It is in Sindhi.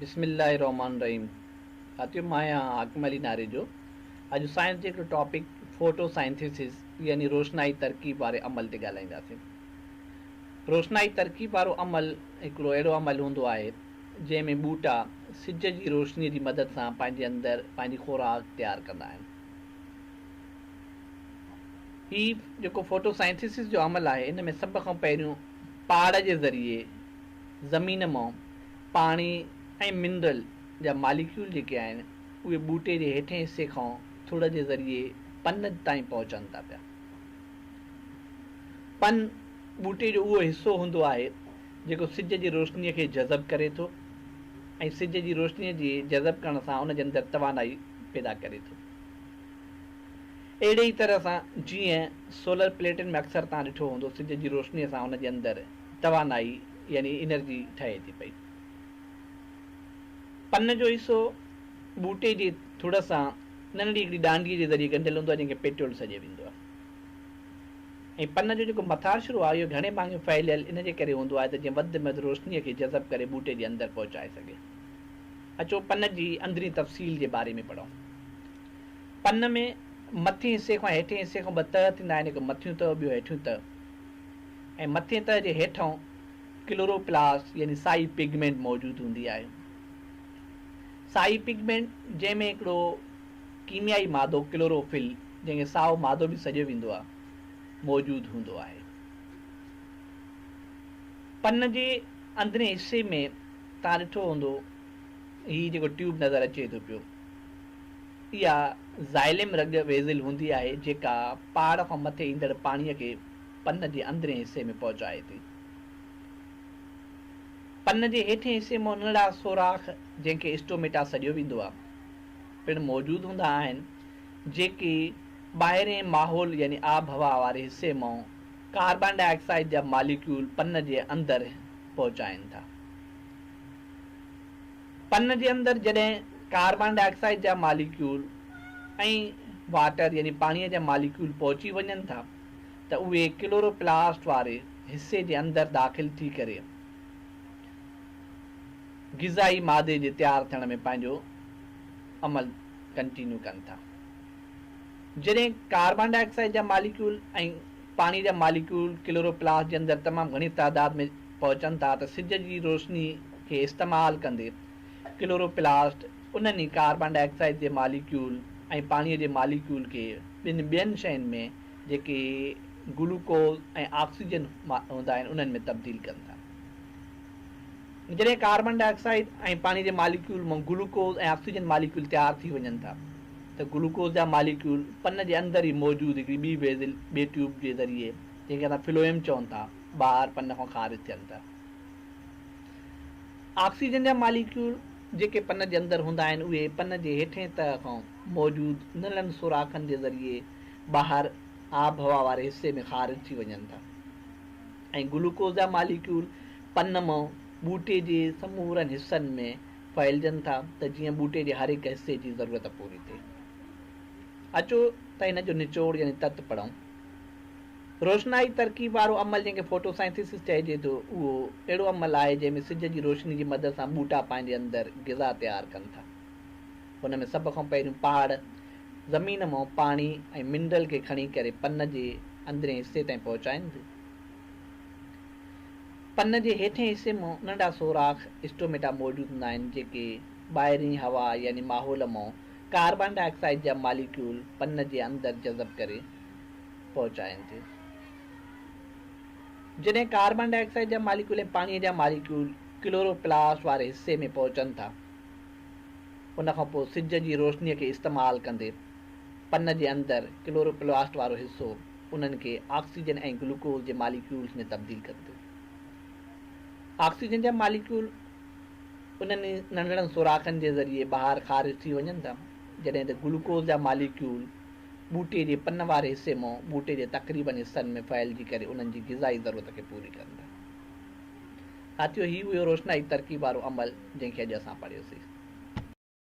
بسم الله الرحمٰن الرحيم ساٿيو مان آهيان حاڪم علي ناريجو اڄ سائنس جي هڪڙو ٽاپڪ فوٽو سائنٿيسز يعني روشنائي ترڪيب واري عمل تي ڳالهائينداسين. روشنائي ترڪيب وارو عمل هڪڙو اهڙو عمل هوندو آهي جنهن ۾ ٻوٽا سج جي روشني جي مدد سان پنهنجي اندر پنهنجي خوراڪ تيار ڪندا آهن. هي جيڪو فوٽو سائنٿيسز جو عمل آهي ان ۾ سڀ کان پهريون پاڙ جي ذريعي زمين مان پاڻي ۽ منرل جا ماليڪيول جيڪي آهن اهي ٻوٽي جي هيٺئين حصي کان ٿڙ جي ذريعي پن تائين پهچن ٿا پيا. پن ٻوٽي جو اهو حصو هوندو آهي جيڪو سج جي روشنيء کي جذب ڪري ٿو ۽ سج جي روشنيء جي جذب ڪرڻ سان ان جي اندر توانائي پيدا ڪري ٿو. اهڙي ئي طرح سان جيئن سولر پليٽن ۾ اڪثر توهان ڏٺو هوندو سج جي روشنيء سان ان جي اندر توانائي يعني انرجي ٺهي ٿي پئي. پن جو حصو ٻوٽي جي ٿڙ سان ننڍڙي هڪڙي ڏانڊيء جي ذريعي ڳنڍيل هوندو آهي جنهن کي پيٽيول سڏيو ويندو آهي ۽ پن جو جيڪو مٿاڇرو آهي اهو گهڻي ڀاڱي ڦهليل ان جي ڪري هوندو آهي ته جيئن وڌ ۾ وڌ روشنيء کي جذب ڪري ٻوٽي جي اندر پهچائي سگهي. اچو پن جي اندرين تفصيل جي باري ۾ پڙهون. پن ۾ مٿين حصي کان هيٺين حصي کان ٻه تهه ٿيندا آهن، هڪ مٿيون تهه ٻيو هيٺيون تهه ۽ مٿين تهه جي هيٺئون ڪلوروپلاسٽ يعني سائي پگمينٽ موجود هوندي آهي. سائي پگمينٽ جنهن ۾ هڪڙو ڪيميائي مادو ڪلوروفل جنهن کي سائو مادو به سڏيو ويندو آهي موجود هوندو آهي. پن جي اندرين حصي ۾ توهان ڏٺو هوندو هي جيڪو ٽيوب نظر اچي ٿو پيو اها زائليم رڳ ويزل هوندي آهي جيڪا پاڙ کان مٿي ايندڙ پاڻيء کي پن جي اندرين حصي ۾ پهچائي ٿي. پن جي هيٺين حصي مان ننڍڙا سوراخ جنهن کي اسٽوميٽا سڏيو ويندو آهي پڻ موجود هوندا آهن جيڪي ٻاهرين ماحول يعني آبهوا واري حصي مان ڪاربان ڊاء آڪسائيڊ جا ماليڪيول پن جي اندر پهچائين ٿا. پن جي اندر جڏهن ڪاربان ڊاء آڪسائيڊ جا ماليڪيول ۽ واٽر يعني پاڻيء جا ماليڪيول پهچي وڃن ٿا ته اهي ڪلوروپلاسٽ واري حصي جي اندر داخل ٿي ڪري غذائي مادي جي تيار ٿيڻ ۾ پنهنجو عمل ڪنٽينيو ڪن ٿا. جڏهن ڪاربان ڊاء آڪسائيڊ جا ماليڪيول ۽ پاڻي جا ماليڪيول ڪلوروپلاسٽ جي اندر تمام گهڻي تعداد ۾ پهچن ٿا ته سج جي روشني کي استعمال ڪندي ڪلوروپلاسٽ انهن ئي ڪاربان ڊاء آڪسائيڊ جي ماليڪيول ۽ پاڻي جي ماليڪيول کي ٻن ٻين شين ۾ جيڪي گلوڪوز ۽ آڪسيجن هوندا آهن انهن ۾ تبديل ڪن ٿا. جڏهن ڪاربان ڊاء آڪسائيڊ ۽ پاڻي جي ماليڪيول مان گلوڪوز ۽ آڪسيجن ماليڪيول تيار ٿي وڃن ٿا ته گلوڪوز جا ماليڪيول پن جي اندر ئي موجود هڪڙي ٻي ويزل ٻي ٽيوب جي ذريعي جنهن کي اسان فلوئم چئون ٿا ٻاهر پن کان خارج ٿين ٿا. آڪسيجن جا ماليڪيول جيڪي پن جي اندر هوندا آهن اهي پن جي هيٺين تهه کان موجود ننڍڙن سوراخن جي ذريعي ٻاهر آبهوا واري حصي ۾ خارج ٿي وڃن ٿا. ۽ گلوڪوز جا ماليڪيول پن مان ٻوٽي جي سمورن حصن ۾ ڦهلجن ٿا ته جيئن ٻوٽي جي هر هڪ حصي جي ضرورت پوري ٿئي. اچو ته هن جو نچوڙ يعني تت پڙهون. روشنائي ترڪيب وارو عمل جنهن کي فوٽوسائنٿيسس چئجي ٿو اهو اهڙو عمل آهي جنهن ۾ سج جي روشني جي مدد سان ٻوٽا پنهنجي اندر غذا تيار ڪن ٿا. ان ۾ سڀ کان پهريون پاڙ زمين مان پاڻي ۽ منرل کي کڻي ڪري پن جي اندرين حصي تائين پهچائين ٿيون. پن جي هيٺين حصي مان ننڍا سوراخ، اسٽوميٽا، موجود هوندا آهن جيڪي ٻاهرين هوا يعني ماحول مان ڪاربان ڊاء آڪسائيڊ جا ماليڪيول پن جي اندر جذب ڪري پهچائين ٿيون. جڏهن ڪاربان ڊاء آڪسائيڊ جا ماليڪيول ۽ پاڻي جا ماليڪيول ڪلوروپلاسٽ واري حصي ۾ پهچن ٿا ان کان پوء سج جي روشنيء کي استعمال ڪندي پن جي اندر ڪلوروپلاسٽ وارو حصو انهن کي آڪسيجن ۽ گلوڪوز جي ماليڪيولز ۾ تبديل ڪري ٿو. آڪسيجن جا ماليڪيول انهن ئي ننڍڙن سوراخن جي ذريعي ٻاهر خارج ٿي وڃن ٿا، جڏهن ته گلوڪوز جا ماليڪيول ٻوٽي جي پن واري حصي مان ٻوٽي جي تقريبن حصن ۾ ڦهلجي ڪري انهن جي غذائي ضرورت کي پوري ڪن ٿا. ساٿيو هي هيو روشنائي ترڪيب وارو عمل جنهن کي اڄ اسان پڙهيوسين.